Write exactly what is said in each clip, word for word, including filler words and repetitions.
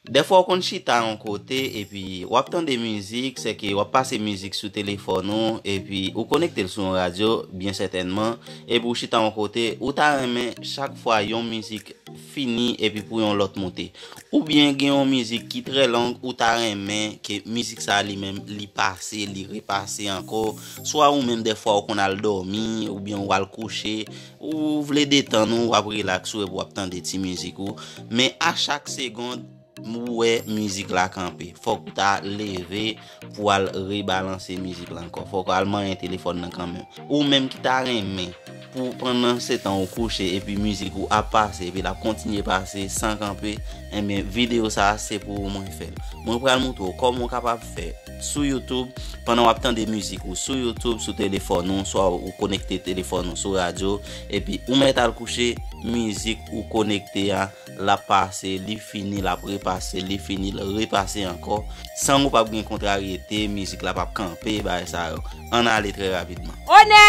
Dèfwa w konn chita yon kote epi w ap tande mizik, sèke w ap pase mizik sou telefòn ou, epi ou konekte l sou yon radyo, byen sètènman, epi w chita yon kote, ou ta renmen chak fwa yon mizik fini epi pou yon lòt moute. Oubyen gen yon mizik ki trè long, ou ta renmen ke mizik sa a li menm, li pase, li repase ankò. Swa ou menm dèfwa ou konn al dòmi, oubyen ou al kouche, ou vle detann ou, w ap rilaks ou epi w ap tande ti mizik ou. Men a chak segond, ou wè mizik la kanpe. Fòk ou ta leve pou al rebalanse mizik la ankò. Fòk ou al manyen telefòn nan kanmenm. Ou menm ki ta renmen pou pandan se tan ou kouche epi mizik ou ap pase epi l ap kontinye pase san kanpe, ebyen videyo sa a se pou ou mwen fè l. Mwen pral montre w kòman ou kapab fè sou YouTube pandan w ap tande mizik ou sou YouTube sou telefòn ou, swa ou konekte telefòn ou sou radyo epi ou mèt al kouche, mizik ou konekte a l ap pase, li fini, l ap repase, li fini, l repase ankò. San ou p ap gen kontraryete, mizik la p ap kanpe, bagay sa yo. Ann ale trè rapidman. Onè!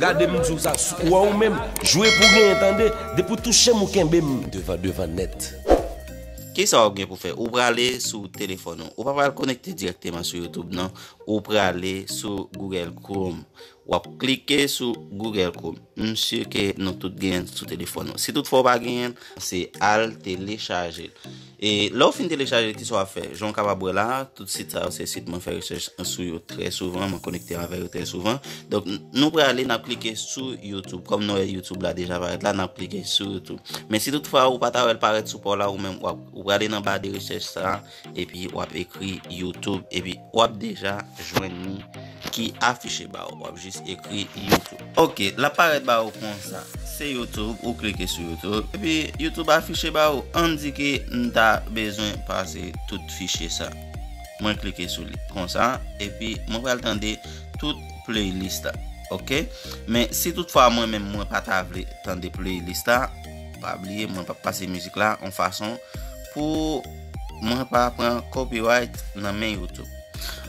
Gade m di w sa, ou wè ou menm, jwe pou genyen tande, depi w touche m ou kenbe m devan devan nèt. Kisa w ap gen pou fè? Ou prale sou telefòn ou. Ou pa pral konekte dirèkteman sou YouTube, non. Ou prale sou Google Chrome. W ap klike sou Google Chrome. M si ke nou tout genyen l sou telefòn nou. Si toutfwa w pa genyen l, se al telechaje l. E lè w fin telechaje l, kisa w ap fè? Jan w kapab wè la, tout sit sa yo se sit mwen fè rechèch sou yo trè souvan, mwen konekte avè yo trè souvan. Donk, n- nou prale, n ap klike sou YouTube. Kòm nou wè YouTube la deja parèt la, n ap klike sou YouTube. Men si toutfwa ou pa ta wè l parèt sou pa w la, ou menm, w ap, ou prale nan ba de rechèch sa a, epi w ap ekri YouTube, epi w ap deja jwenn li ki afiche ba ou. W ap jis ekri YouTube. Ok, l ap parèt ba ou konsa. Se YouTube, ou klike sou YouTube, epi YouTube afiche ba ou. Ann di ke m ta bezwen pase tout fichye sa. Mwen klike sou li konsa, epi mwen pral tande tout playlist la. Ok? Men si toutfwa mwen menm mwen pa ta vle tande playlist la, pa bliye mwen p ap pase mizik la yon fason pou mwen pa pran copyright nan men YouTube.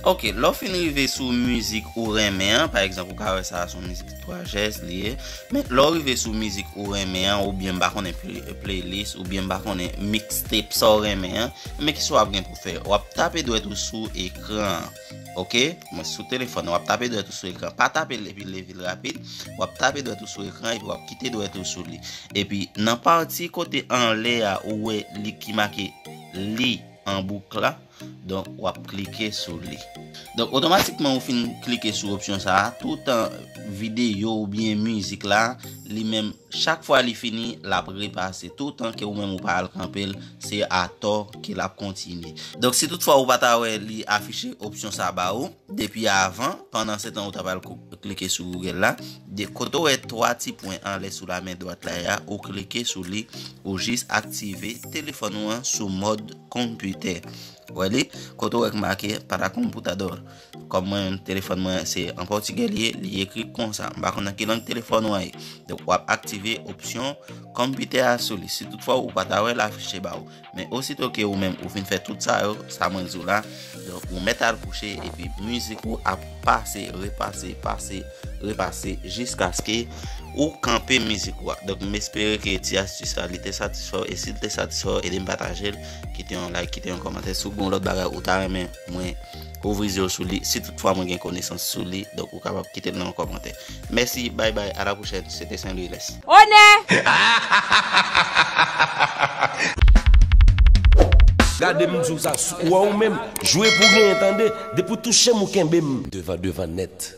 Ok, lè w fin rive sou mizik ou renmen an, pa egzanp, ou ka wè sa a se yon mizik Twa Jès li ye, men lè w rive sou mizik ou renmen an, oubyen m pa konnen play- playlist, oubyen m pa konnen mixtape sa w renmen an, men kisa w ap gen pou fè? W ap tape dwèt ou sou ekran an, ok? Mwen sou telefòn, w ap tape dwèt ou sou ekran, pa tape l epi leve l rapid, w ap tape dwèt ou sou ekran epi w ap kite dwèt ou sou li. Epi nan pati kote anlè a, ou wè li ki make li an bouk la. Donk, w ap klike sou li. Donk, otomatikman ou fin klike sou opsyon sa a, toutan videyo oubyen mizik la, li menm, chak fwa li fini, l ap repase. Toutan ke ou menm ou pa al kanpe l, se atò ke l ap kontinye. Donk, si toutfwa ou pa ta wè li afiche opsyon sa ba ou, depi avan, pandan se tan ou ta pral kou- klike sou Google la, de kote w wè twa ti pwen anlè sou la men dwat la a, ou klike sou li, ou jis aktive telefòn ou an sou mòd konpitè. Ou wè li, kote w wè k make para computador. Kòm mwen menm telefòn mwen se an pòtigè li ye, li ekri konsa. M pa konn nan ki lang telefòn ou an ye. Donk w ap aktive opsyon konpitè a sou li. Si toutfwa ou pa ta wè l afiche ba ou. Men osito ke ou menm ou fin fè tout sa yo, sa mwen di w la, donk ou mèt al kouche epi mizik ou ap pase, repase, pase, repase jiskaske ou kanpe mizik ou a. Donk m espere ke ti astis sa li te satisfè w, e si l te satisfè w, ede m pataje l, kite yon like, kite yon kòmantè. Si w gen yon lòt bagay ou ta renmen mwen ouvri zye w sou li, si toutfwa mwen gen konesans sou li, donk ou kapab kite l nan yon kòmantè. Mèsi, bay bay, a la pwochèn, se te Saint Louis Lès. Onè! Gade m di w sa, ou wè ou menm, jwe pou genyen tande, depi w touche m ou kenbe m devan devan nèt.